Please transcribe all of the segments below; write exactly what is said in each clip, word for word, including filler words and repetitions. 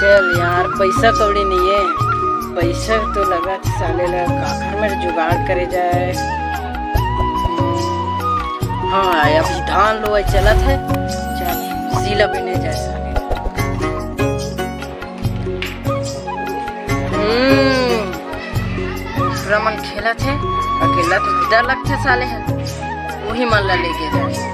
चल यार, पैसा कौड़ी नहीं है, पैसा तो लगा था साले ला, काखर में जुगाड़ करे जाए। हाँ, अभी धान लुवाई चलत है, चल सीला बिने जाए साले। हम्म, दूसरा मन खेलत है, अकेला तो डर लगथे साले है, वही मन ला लेके जाए।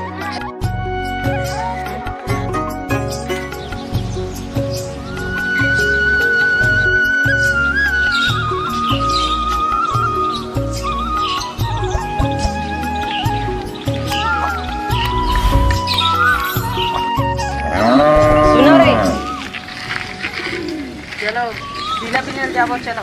सुनो रे, चलो, सीला बिने ल जाबो, चलो।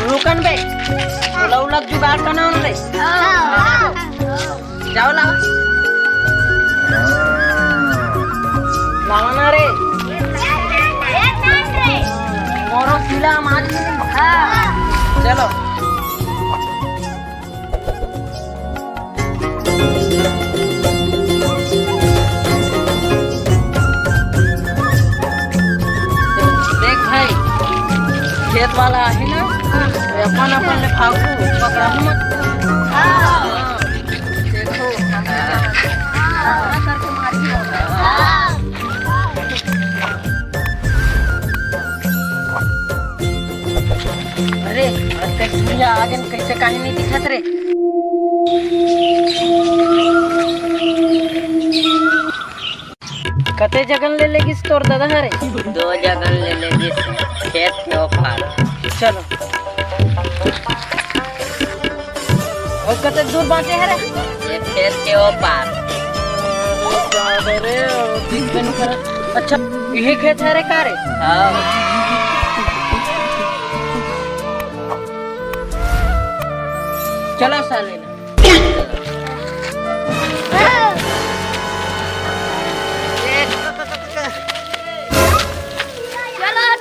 रुकन बे, ओला, ओला जुगाड़ करना होना रे। जाओ, लाओ। लाओ ना रे। मोरो सीला मार। चलो। देख भाई, खेत वाला आहे ना, अपन अपन ले फाकू, पकड़ाहू मत। हाँ। देखो, करके मारी। अरे, आज कइसे भैया आगे में कइसे काहे नहीं दिखत रे? कते जगन ले लेगिस तोर दादा हरे? दो जगन ले लेगिस, खेत के ओ पार। चलो। अउ कते दूर बाँचे हरे? ये खेत के ओ पार। बाबा रे, दिखबे नहीं करत। अच्छा, इही खेत हरे का रे? हाँ। चलो साले ना।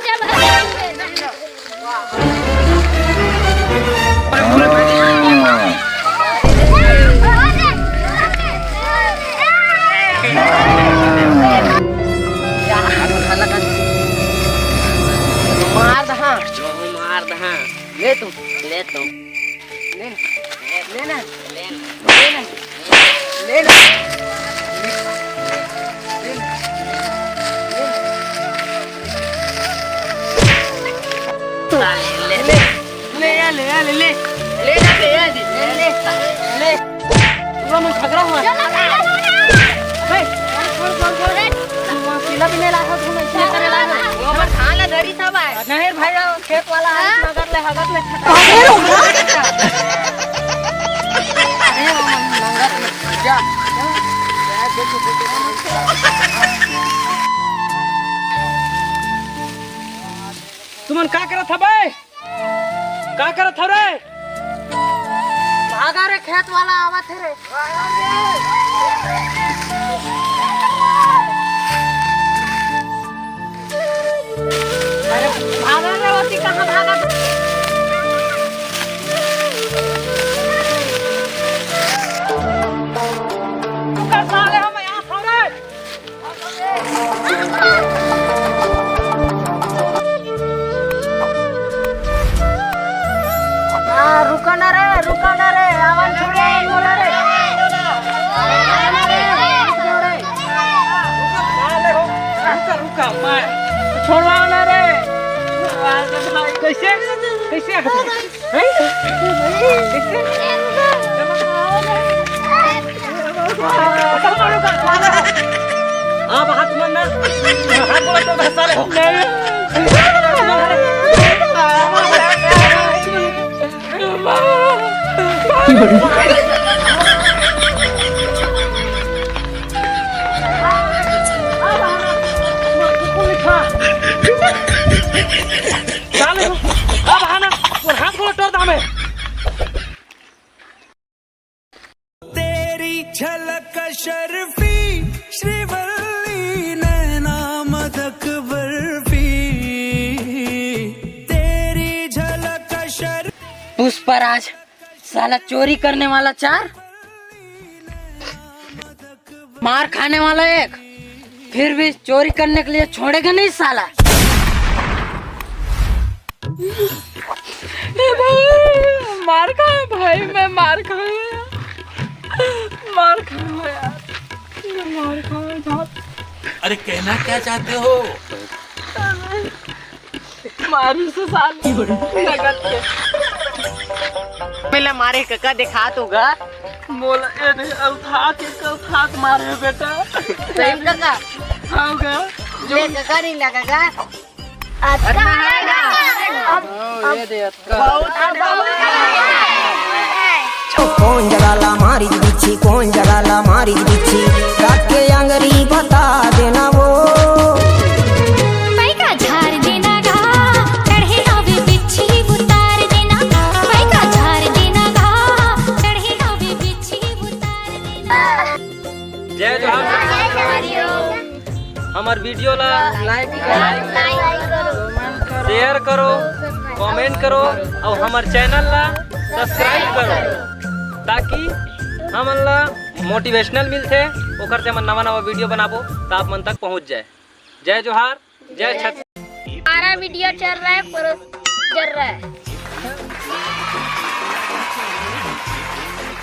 चलो, चलो। मार दहा। मार दहा। ले तू। ले तू। ले ना। ले ना। ले ना। ले ना। ले ना। ले ना। ले ना। ले ले। ले यार, ले यार, ले ले। ले ना, ले यार, ले ले। ले। पूरा मन झगड़ा हुआ। चलो, चलो, चलो। हे, छोड़, छोड़, छोड़। तू वहाँ सीला भी नहीं लाया, तू ऐसे करे लाया। वो हमर धान ला धरी सब आए। नहीं भाई, खेत वाला आइस, नंगत ले, हगत ले, छटा। अरे, वो नंगत ले, जा। तुमन का करत हबे? का करत हव रे? भागा रे, खेत वाला आवत हे रे। अरे भागा रे, ओती कहाँ भागत? तू कर साले, हम यहाँ खा रे। हाँ, रुका ना रे, रुका ना रे, आवाज छोड़ो, आवाज छोड़ो रे। रुका, रुका, मैं छोड़वा ना रे। कैसे? कैसे? हैं? कैसे? अब हाथ में ना, हाथ में तो धंसा ले। साले, अब हाना, और हाथ को तोड़ दामे। तेरी झलक अशरफी, श्रीवल्ली नैना मदक बर्फी। तेरी झलक अशर पुष्पराज, साला चोरी करने वाला चार, मार खाने वाला एक, फिर भी चोरी करने के लिए छोड़ेगा नहीं साला। ए भाई, मार खाया भाई, मैं मार खाया, मार खाया यार, मैं मार खाया बहुत। अरे कहना क्या चाहते हो? मारी से साले नगद के। पहले मारे कका दिखा तू गा। बोला ए रे, अवथा के अवथा के मारे बेटा। सही कका। हाँ गा। ले कका नहीं लगा गा। अच्छा है गा। अब, अब बहुत, बहुत। कोन जगह ला मारी बिच्छी, कोन जगह ला मारी बिच्छी, काट के अंगरी बता देना वो। पैका झार देना गा, चढ़े हवे बिच्छी उतार देना। पैका झार देना गा, चढ़े हवे बिच्छी उतार देना। जय जोहार। हमार वीडियो ला like करो, share करो, comment करो और हमार channel ला subscribe करो, ताकि हमन ला motivational मिलथे, ओकर से हमन नवा नवा वीडियो बनाबो, त आप मन तक पहुंच जाए। जय जोहार, जय छत्तीसगढ़। हमारा वीडियो चल रहा है, परोस चल रहा है।